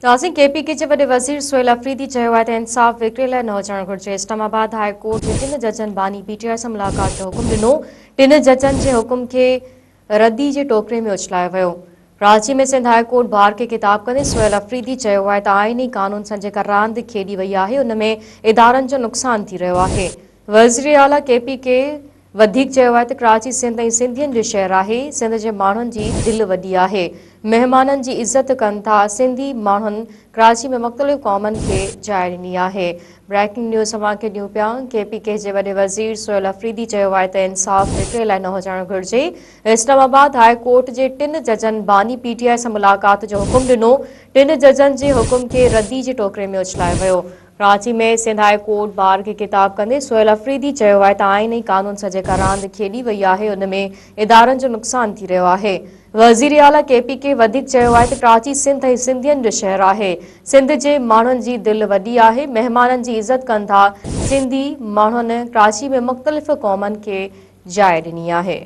ناظرين ڪي پي ڪي جي وڏي وزير سهيل آفريدي چيو آهي ته انصاف وڪري لاء نه هجڻ گهرجي، اسلام آباد هاء ڪورٽ جي ٽن ججن باني پي ٽي آء سان ملاقات جو حڪم ڏنو، ٽن ججن جي حڪم کي ردي جي ٽوڪري ۾ اڇلايو ويو. Karachi ۾ Sindh high court bar کي خطاب ڪندي سهيل آفريدي چيو آهي ته آئيني قانون سان جيڪا راند کيڏي وئي آهي ان ۾ ادارن جو نقصان ٿي رهيو آهي. وزيراعليٰ ڪي پي ڪي وڌيڪ چيو آهي ته ڪراچي سنڌ ۽ سنڌين جو شهر آهي، سنڌ جي ماڻهن جي دل وڏي آهي، مهمانن جي عزت ڪن ٿا، سنڌي ماڻهن ڪراچي ۾ مختلف قومن کي جاء ڏني آهي. بريڪنگ نيوز اوهان کي ڏيون پيا، ڪي پي ڪي جي وڏي وزير سهيل آفريدي چيو آهي ته انصاف وڪري لاء نه هجڻ گهرجي، اسلام آباد هاء ڪورٽ جي ٽن ججن باني پي ٽي آء سان ملاقات جو حڪم ڏنو، ٽن ججن جي حڪم کي ردي جي ٽوڪري ۾ اڇلايو ويو. Karachi ۾ Sindh high court bar کي خطاب ڪندي سهيل آفريدي چيو آهي ته آئين ۽ قانون سان جيڪا راند کيڏي وئي آهي ان ۾ ادارن جو نقصان ٿي رهيو آهي. وزيراعليٰ ڪي پي ڪي وڌيڪ چيو آهي ته ڪراچي سنڌ ۽ سنڌين جو شهر آهي، سنڌ جي ماڻهن جي دل وڏي آهي، مهمانن جي عزت ڪن ٿا، سنڌي ماڻهن ڪراچي ۾ مختلف قومن کي جاء ڏني آهي.